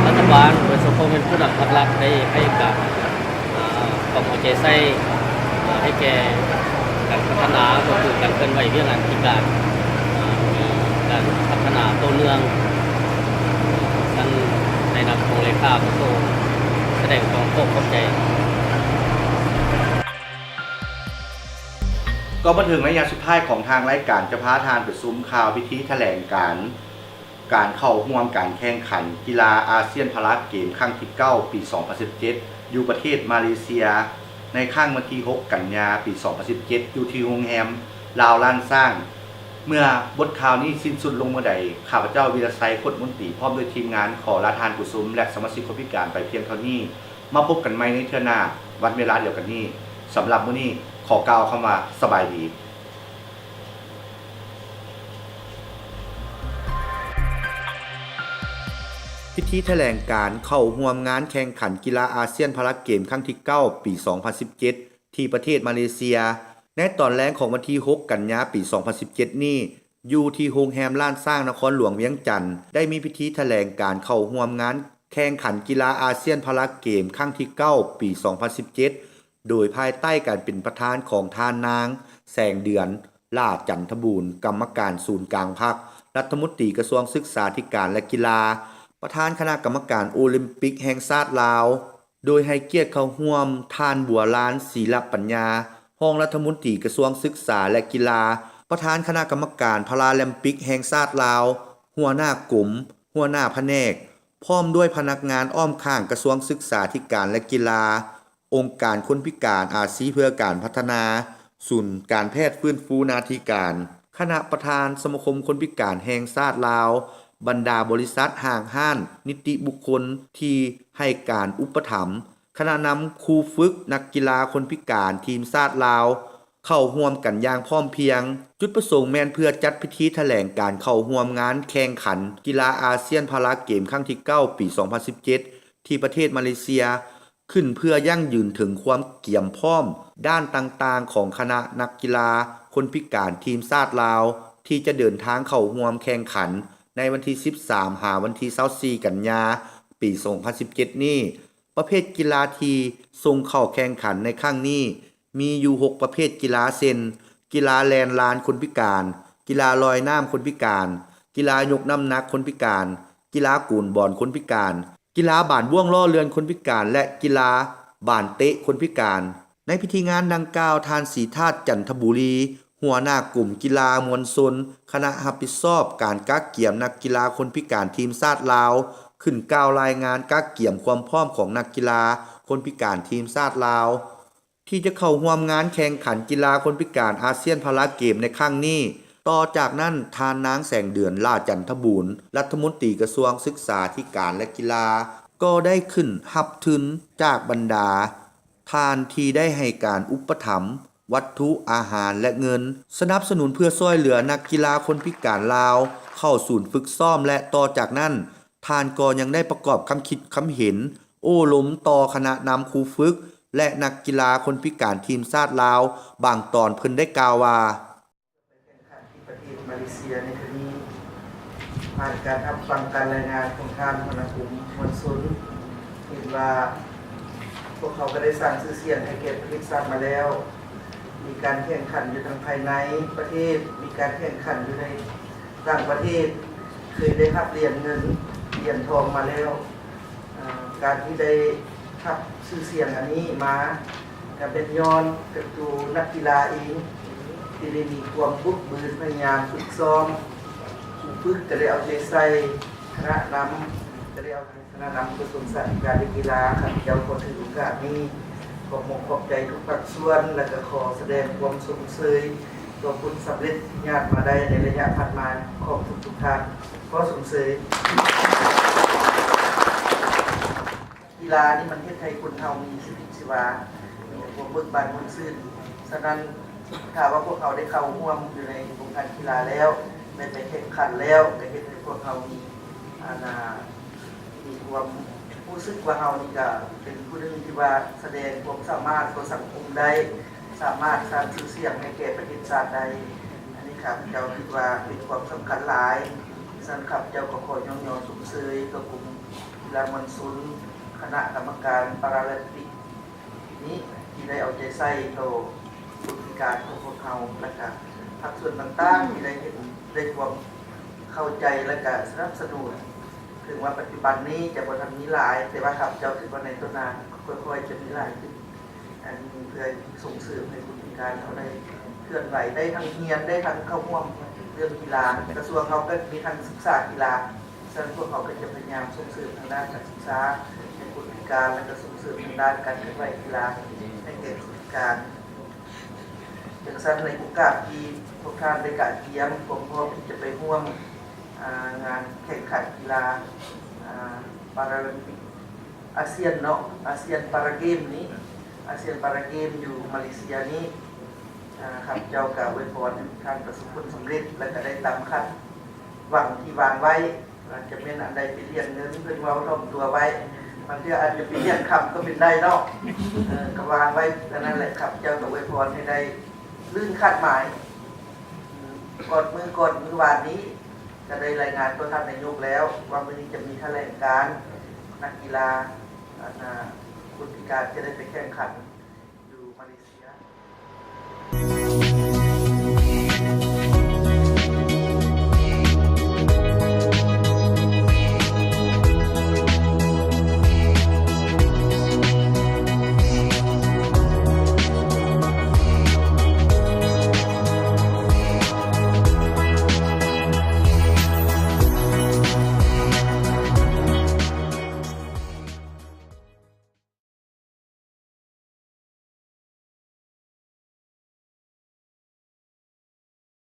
ລັດຖະບານ ໂດຍສະເພາະແມ່ນຜູ້ນຳພັກລັດ ໄດ້ໃຫ້ການ ອາ ຄວາມເອົາໃຈໃສ່ ອາ ໃຫ້ແກ່ການພັດທະນາ ກໍຄືການເຄື່ອນໄຫວວຽກງານພິການ ອາ ມີການພັດທະນາຕໍ່ເນື່ອງ. ຊັ້ນໃນນາມຂອງເລຂາ ກໍຂໍສະແດງຄວາມຂອບ ຂອບໃຈ. ກໍມາເຖິງໄລຍະສຸດທ້າຍຂອງທາງລາຍການ ຈະພາທ່ານໄປຊົມຂ່າວພິທີຖະແຫຼງການ ການເຂົ້າຮ່ວມການແຂ່ງຂັນກິລາອາຊຽນພາລາເກມຄັ້ງທີເກົ້າ ປີສອງພັນສິບເຈັດ ຢູ່ປະເທດມາເລເຊຍ ໃນຄັ້ງວັນທີຫົກ ກັນຍາ ປີສອງພັນສິບເຈັດ ຢູ່ທີ່ໂຮງແຮມລາວລ້ານຊ້າງ. ເມື່ອບົດຂ່າວນີ້ສິ້ນສຸດລົງເມື່ອໃດ, ຂ້າພະເຈົ້າ ວິລະໄຊ ໂຄດມົນຕີ ພ້ອມດ້ວຍທີມງານ ຂໍລາທ່ານຜູ້ຊົມ ແລະ ສະມາຊິກຄົນພິການໄປພຽງເທົ່ານີ້. ມາພົບກັນໃໝ່ໃນເທື່ອໜ້າ ວັນເວລາດຽວກັນນີ້. ສຳລັບມື້ນີ້ ຂໍກ່າວຄຳວ່າ ສະບາຍດີ. ພິທີຖະແຫຼງການເຂົ້າຮ່ວມງານແຂ່ງຂັນກິລາອາຊຽນພາລາເກມຄັ້ງທີເກົ້າ ປີສອງພັນສິບເຈັດ ທີ່ປະເທດມາເລເຊຍ ໃນຕອນແລງຂອງວັນທີຫົກ ກັນຍາ ປີສອງພັນສິບເຈັດນີ້ ຢູ່ທີ່ໂຮງແຮມລ້ານຊ້າງ ນະຄອນຫຼວງວຽງຈັນ ໄດ້ມີພິທີຖະແຫຼງການເຂົ້າຮ່ວມງານແຂ່ງຂັນກິລາອາຊຽນພາລາເກມຄັ້ງທີເກົ້າ ປີສອງພັນສິບເຈັດ ໂດຍພາຍໃຕ້ການເປັນປະທານຂອງທ່ານນາງ ແສງເດືອນ ຫຼ້າຈັນທະບູນ ກຳມະການສູນກາງພັກ, ລັດຖະມົນຕີກະຊວງສຶກສາທິການ ແລະ ກິລາ, ປະທານຄະນະກຳມະການໂອລິມປິກແຫ່ງຊາດລາວ, ໂດຍໃຫ້ກຽດເຂົ້າຮ່ວມທ່ານ ບົວລານ ສີລະປັນຍາ ຮອງລັດຖະມົນຕີກະຊວງສຶກສາ ແລະ ກິລາ, ປະທານຄະນະກຳມະການພາລາລິມປິກແຫ່ງຊາດລາວ, ຫົວໜ້າກົມ, ຫົວໜ້າພະແນກ, ພ້ອມດ້ວຍພະນັກງານອ້ອມຂ້າງກະຊວງສຶກສາທິການ ແລະ ກິລາ, ອົງການຄົນພິການອາຊີເພື່ອການພັດທະນາ, ສູນການແພດຟື້ນຟູໜ້າທີ່ການ, ຄະນະປະທານສະມາຄົມຄົນພິການແຫ່ງຊາດລາວ, ບັນດາບໍລິສັດ, ຫ້າງຮ້ານ, ນິຕິບຸກຄົນທີ່ໃຫ້ການອຸປະຖຳ, ຄະນະນຳ, ຄູຝຶກ, ນັກກິລາຄົນພິການທີມຊາດລາວ, ເຂົ້າຮ່ວມກັນຢ່າງພ້ອມພຽງ. ຈຸດປະສົງແມ່ນເພື່ອຈັດພິທີຖະແຫຼງການເຂົ້າຮ່ວມງານແຂ່ງຂັນກິລາອາຊຽນພາລາເກມຄັ້ງທີເກົ້າ ປີສອງພັນສິບເຈັດ ທີ່ປະເທດມາເລເຊຍ ຂຶ້ນເພື່ອຢັ້ງຢືນເຖິງຄວາມກຽມພ້ອມດ້ານຕ່າງໆຂອງຄະນະນັກກິລາຄົນພິການທີມຊາດລາວ ທີ່ຈະເດີນທາງເຂົ້າຮ່ວມແຂ່ງຂັນໃນວັນທີສິບສາມ ຫາວັນທີຊາວສີ່ ກັນຍາ ປີສອງພັນສິບເຈັດນີ້. ປະເພດກິລາທີ່ສົ່ງເຂົ້າແຂ່ງຂັນໃນຄັ້ງນີ້ ມີຢູ່ຫົກປະເພດກິລາ ເຊັ່ນ ກິລາແລ່ນລານຄົນພິການ, ກິລາລອຍນ້ຳຄົນພິການ, ກິລາຍົກນ້ຳໜັກຄົນພິການ, ກິລາໂກນບອນຄົນພິການ, ກິລາບານບ້ວງລໍ້ເລື່ອນຄົນພິການ ແລະ ກິລາບານເຕະຄົນພິການ. ໃນພິທີງານດັ່ງກ່າວ, ທ່ານ ສີທາດ ຈັນທະບູລີ, ຫົວໜ້າກົມກິລາມວນຊົນ, ຄະນະຮັບຜິດຊອບການກະກຽມນັກກິລາຄົນພິການທີມຊາດລາວ ຂຶ້ນກ່າວລາຍງານກະກຽມຄວາມພ້ອມຂອງນັກກິລາຄົນພິການທີມຊາດລາວ ທີ່ຈະເຂົ້າຮ່ວມງານແຂ່ງຂັນກິລາຄົນພິການອາຊຽນພາລາເກມໃນຄັ້ງນີ້. ຕໍ່ຈາກນັ້ນ, ທ່ານນາງ ແສງເດືອນ ຫຼ້າຈັນທະບູນ, ລັດຖະມົນຕີກະຊວງສຶກສາທິການ ແລະ ກິລາ ກໍໄດ້ຂຶ້ນຮັບທຶນຈາກບັນດາທ່ານທີ່ໄດ້ໃຫ້ການອຸປະຖຳ ວັດຖຸ, ອາຫານ ແລະ ເງິນ ສະໜັບສະໜູນເພື່ອຊ່ວຍເຫຼືອນັກກິລາຄົນພິການລາວເຂົ້າສູນຝຶກຊ້ອມ ແລະ ຕໍ່ຈາກນັ້ນ ທ່ານກໍຍັງໄດ້ປະກອບຄຳຄິດຄຳເຫັນ ໂອ້ລົມຕໍ່ຄະນະນຳຄູຝຶກ ແລະ ນັກກິລາຄົນພິການທີມຊາດລາວ ບາງຕອນເພິ່ນໄດ້ກ່າວວ່າ ໄປແຂ່ງຂັນທີ່ປະເທດມາເລເຊຍໃນເທື່ອນີ້ ຜ່ານການຮັບຟັງການລາຍງານຂອງທ່ານຫົວໜ້າກົມມວນຊົນ ເຫັນວ່າພວກເຂົາກໍໄດ້ສ້າງຊື່ສຽງໃຫ້ແກ່ປະເທດຊາດມາແລ້ວ, ມີການແຂ່ງຂັນຢູ່ທັງພາຍໃນປະເທດ, ມີການແຂ່ງຂັນຢູ່ໃນຕ່າງປະເທດ, ເຄີຍໄດ້ຮັບຫຼຽນເງິນ, ຫຼຽນທອງມາແລ້ວ. ເອີ່ ການທີ່ໄດ້ຮັບຊື່ສຽງອັນນີ້ມາ ກໍແມ່ນຍ້ອນກັບໂຕນັກກິລາເອງ ທີ່ໄດ້ມີຄວາມບຶກບືນພະຍາຍາມຝຶກຊ້ອມ, ຄູຝຶກກໍໄດ້ເອົາໃຈໃສ່, ຄະນະນຳກໍໄດ້ເອົາໃຈ ຄະນະນຳກະຊວງສຶກສາທິການ ແລະ ກິລາ. ຂ້າພະເຈົ້າຂໍຖືໂອກາດນີ້ ຂອບອົກຂອບໃຈທຸກພາກສ່ວນ ແລະ ກໍຂໍສະແດງຄວາມຊົມເຊີຍຕໍ່ຜົນສຳເລັດທີ່ຍາດມາໄດ້ໃນໄລຍະຜ່ານມາຂອງທຸກໆທ່ານ. ຂໍຊົມເຊີຍ. ກິລານີ້ມັນເຮັດໃຫ້ຄົນເຮົາມີຊີວິດຊີວາ, ມີຄວາມເບີກບານມ່ວນຊື່ນ. ສະນັ້ນ ຖ້າວ່າພວກເຮົາໄດ້ເຂົ້າຮ່ວມຢູ່ໃນວົງການກິລາແລ້ວ, ໄດ້ໄປແຂ່ງຂັນແລ້ວ, ກໍເຮັດໃຫ້ພວກເຮົາມີ ອັນນ່າ ມີຄວາມຮູ້ສຶກວ່າເຮົານີ້ກໍເປັນຜູ້ໜຶ່ງທີ່ວ່າສະແດງຄວາມສາມາດຕໍ່ສັງຄົມໄດ້, ສາມາດສ້າງຊື່ສຽງໃຫ້ແກ່ປະເທດຊາດໄດ້. ອັນນີ້ຂ້າພະເຈົ້າຄິດວ່າເປັນຄວາມສຳຄັນຫຼາຍ. ສະນັ້ນ ຂ້າພະເຈົ້າກໍຂໍຍ້ອງຍໍຊົມເຊີຍຕໍ່ກຸ່ມ ກິລາມວນຊົນ, ຄະນະກຳມະການປາຣາລິມປິກນີ້ ທີ່ໄດ້ເອົາໃຈໃສ່ຕໍ່ຄົນພິການຂອງພວກເຮົາ ແລະ ກະພາກສ່ວນຕ່າງໆ ທີ່ໄດ້ເຫັນ ໄດ້ຄວາມເຂົ້າໃຈ ແລະ ກະສະໜັບສະໜູນ. ເຖິງວ່າປັດຈຸບັນນີ້ຈະບໍ່ທັນມີຫຼາຍ, ແຕ່ວ່າຂ້າພະເຈົ້າຄິດວ່າໃນຕໍ່ໜ້າຄ່ອຍໆຈະມີຫຼາຍຂຶ້ນ. ອັນນີ້ເພື່ອສົ່ງເສີມໃຫ້ຄົນພິການເຮົາໄດ້ເຄື່ອນໄຫວ, ໄດ້ທັງຮຽນ, ໄດ້ທັງເຂົ້າຮ່ວມເລື່ອງກິລາ. ກະຊວງເຮົາກໍມີທັງສຶກສາກິລາ, ສະນັ້ນພວກເຮົາກໍຈະພະຍາຍາມສົ່ງເສີມທາງດ້ານການສຶກສາໃຫ້ຄົນພິການ ແລະ ກໍສົ່ງເສີມທາງດ້ານການເຄື່ອນໄຫວກິລາໃຫ້ແກ່ຄົນພິການ. ຈັ່ງຊັ້ນ ໃນໂອກາດທີ່ພວກທ່ານໄດ້ກະກຽມຄວາມພ້ອມທີ່ຈະໄປຮ່ວມ ອາ ງານແຂ່ງຂັນກິລາ ອາ ປາຣາລິມປິກອາຊຽນເນາະ, ອາຊຽນປາຣາເກມນີ້, ອາຊຽນປາຣາເກມຢູ່ມາເລເຊຍນີ້, ອາ ຂ້າພະເຈົ້າກໍອວຍພອນໃຫ້ທ່ານປະສົບຜົນສຳເລັດ ແລະ ກໍໄດ້ຕາມຄາດຫວັງທີ່ວາງໄວ້. ອາດຈະແມ່ນອັນໃດເປັນຫຼຽນເງິນ ເພິ່ນເວົ້າຖ່ອມຕົວໄວ້, ບາງເທື່ອອາດຈະເປັນຫຼຽນຄຳກໍເປັນໄດ້ເນາະ. ເອີ ກໍວາງໄວ້ອັນນັ້ນແຫຼະ, ຂ້າພະເຈົ້າກໍອວຍພອນໃຫ້ໄດ້ລື່ນຄາດໝາຍ. ກ່ອນມື້ ກ່ອນມື້ວານນີ້ ກໍໄດ້ລາຍງານຕໍ່ທ່ານນາຍົກແລ້ວ ວ່າມື້ນີ້ຈະມີຖະແຫຼງການນັກກິລາ ອັນນ່າ ຄົນພິການຈະໄດ້ໄປແຂ່ງຂັນ